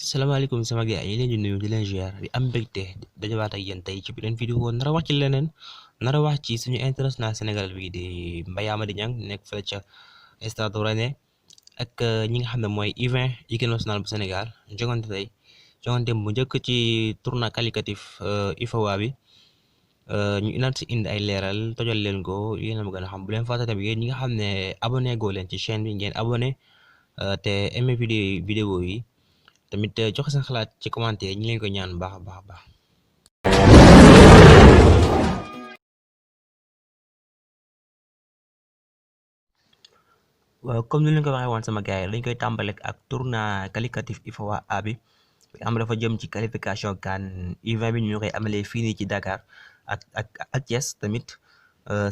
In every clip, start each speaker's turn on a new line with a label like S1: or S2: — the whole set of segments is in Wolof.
S1: salaamaaleykum sama gars yi leen di nuyu di leen ziar di am mbégte dajawaat ak yéen tey ci beneen vidéo nar a wax ci leneen nar a wax ci suñu international Sénégal bi di Mbaye Amady Niang nekk fële ca Stade Rennais ak ñi nga xam ne mooy U20 équipe nationale bu Sénégal jogante tey jogante bu njëkk ci tournoi qualificatif UFOA bi ñu inaat si indi ay leeral tojal leen ko yéen a ma gën a xam bu leen fàtte tamit yéen ñi nga xam ne abonné goo leen ci chaîne bi ngeen abonné te aimé vidéo yi. tamit joxe seen xalaat ci commentaire ñi leen ko ñaan baax a baax a baax. waaw comme ni leen ko waxee woon sama gars yi dañ koy tàmbale ak tournoi qualificatif UFOA A bi am dafa jëm ci qualification CAN U20 bi ñu koy amalee fii nii ci Dakar ak Thiès tamit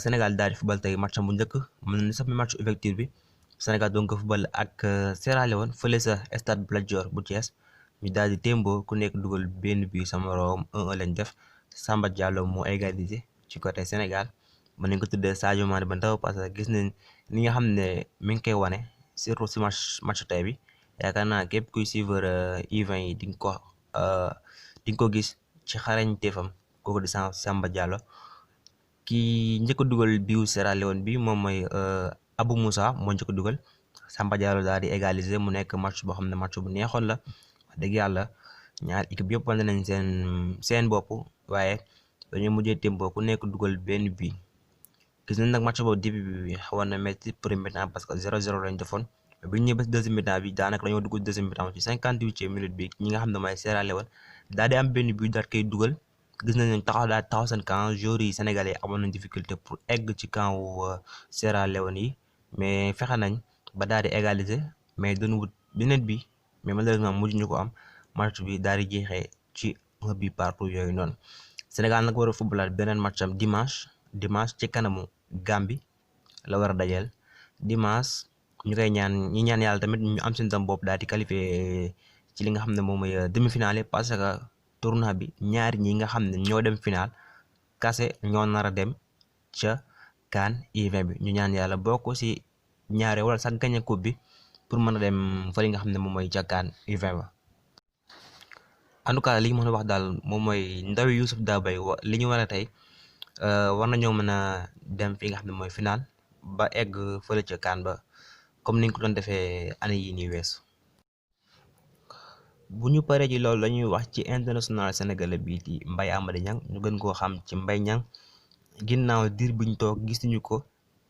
S1: Sénégal daal di football tey match bu njëkk mën na sax match ouverture bi Sénégal doon ko football ak Sierra Leone fële sa stade Lat Dior bu Thiès. ñu daal di témboo ku nekk dugal benn bi sa moroom 1-1 lañ def Samba Diallo moo égalisé ci côté Sénégal mën nañ ko tuddee Sadio Mané ba ndaw parce que gis nañ li nga xam ne mi ngi koy wane surtout si match tey bi yaakaar naa képp kuy suivre U20 yi di nga ko gis ci xarañteefam kooku di Samba Diallo ki njëkk a dugal biu Sierra Leone bi moom mooy Abou Moussa moo njëkk a dugal Samba Diallo daal di égaliser mu nekk match boo xam ne match bu neexoon la. dëgg yàlla ñaar équipe yëpp wane nañ seen bopp waaye dañoo mujjee tembo ku nekk dugal benn bi gis nañ nag match boobu début bi xawoon na metti premier mi-temps parce que 0-0 lañ defoon bi ñu ñëwee ba deuxième mi-temps bi daanaka dañoo dugg deuxième mi-temps ci 58e minute bi ñi nga xam ne mooy Sierra Leone daal di am benn bi daal koy dugal gis nañ ne taxaw seen camp joueurs yi sénégalais amoon nañ difficulté pour egg ci camp wu Sierra Leone yi mais fexe nañ ba daal di égaliser mais dañu wut beneen bi mais malheureusement mujj ñu ko am match bi daal di jeexee ci 1 but partout yooyu noonu Sénégal nag war a footballaat beneen match am dimanche ci kanamu Gambie la war a dajeel dimanche ñu koy ñaan yàlla tamit ñu am seen ndam bopp daal di qualifié ci li nga xam ne moom mooy demi-finale parce que tournoi bi ñaari ñi nga xam ne ñoo dem final kase ñoo nar a dem ca CAN U20 bi ñu ñaan yàlla bokk si ñaare wala sax gagné coupe bi pour mën a dem fa li nga xam ne moom mooy ca CAN U20 ba en tout cas li ñu mën a wax daal moom mooy ndawi Youssouf Daboy li ñu war a tey war nañoo mën a dem fi nga xam ne mooy final ba egg fële ca CAN ba comme niñ ko doon defee année yi nii weesu. bu ñu paree ci loolu lañuy wax ci international sénégalais bii di Mbaye Amady Niang ñu gën koo xam ci Mbaye Niang ginnaaw diir buñ toog gisuñu ko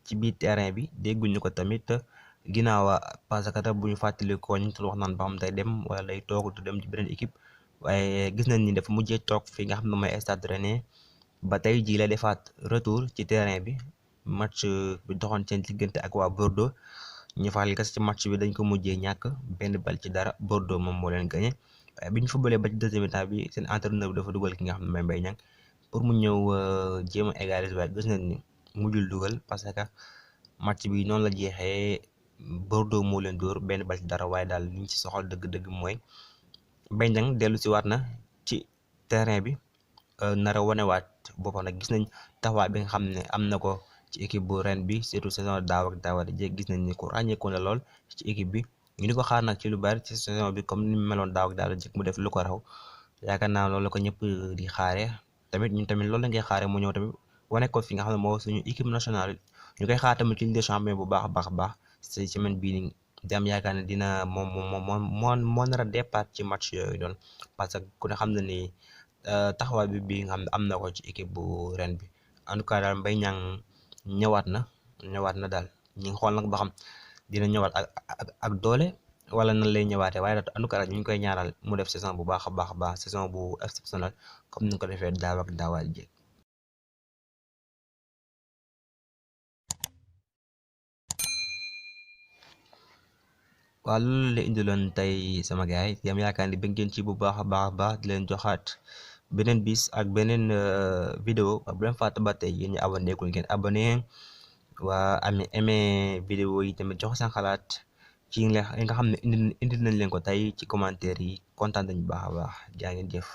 S1: ci biir terrain bi dégguñu ko tamit ginnaaw parce que bu ñu fàttalikoo ñu wax naan ba xam day dem wala day toog du dem ci beneen équipe. waaye gis nañ ni dafa mujjee toog fi nga xam ne mooy Stade Rennais ba tey jii la defaat retour ci terrain bi match bi doxoon seen diggante ak waa Bordeaux ñu faral gas ci match bi dañ ko mujjee ñàkk benn bal ci dara Bordeaux moom moo leen gagné waaye bi ñu footballee ba ci deuxième mi-temps bi seen entraîneur bi dafa dugal ki nga xam ne mooy Mbaye Niang pour mu ñëw jéem a égaliser waaye gis nañ ni mujjul dugal parce que match bi noonu la jeexee Bordeaux moo leen dóor benn bal ci dara waaye daal liñ ci soxal dëgg-dëgg mooy. Mbaye Niang dellu si waat na ci terrain bi nar a wanewaat boppam nag gis nañ taxawaay bi nga xam ne am na ko ci équipe bu ren bi surtout saison daaw ak daawaati jéeg gis nañ ni ko ràññeeku na lool ci équipe bi ñu ni ko xaar nag ci lu bari ci saison bi comme ni mu meloon daaw ak daaw jéeg mu def lu ko raw yaakaar naa loolu la ko ñëpp di xaare tamit ñun tamit loolu la ngay xaare mu ñëw tamit wane ko fi nga xam ne moo suñu équipe nationale ñu koy xaar tamit ci Ligue des Champions bu baax a baax a baax ci semaine bii nii di am yaakaar ne dina moo nar a départ ci match yooyu doon parce que ku ne xam na ni taxawaay bi nga xam ne am na ko ci équipe bu ren bi en tout cas daal Mbaye Niang ñëwaat na daal ñu ngi xool nag ba xam dina ñëwaat ak doole wala nan lay ñëwaatee waaye en tout cas ñu ngi koy ñaaral mu def saison bu baax a baax saison bu exceptionnel comme ni nga ko defee daaw ak daawaat jéeg. waaw loolu la indiloon tey sama gaay yi yam yaakaar ni bëgg ngeen ci bu baax a baax di leen joxaat beneen bis ak beneen vidéo bu leen fàtte ba tey yéen ñu abonné ku ngeen abonné waa aimé vidéo yi tamit jox seen xalaat ci li nga xam ne indi nañ leen ko tey ci commentaire yi kontaan nañu baax a baax jaa ngeen jëf.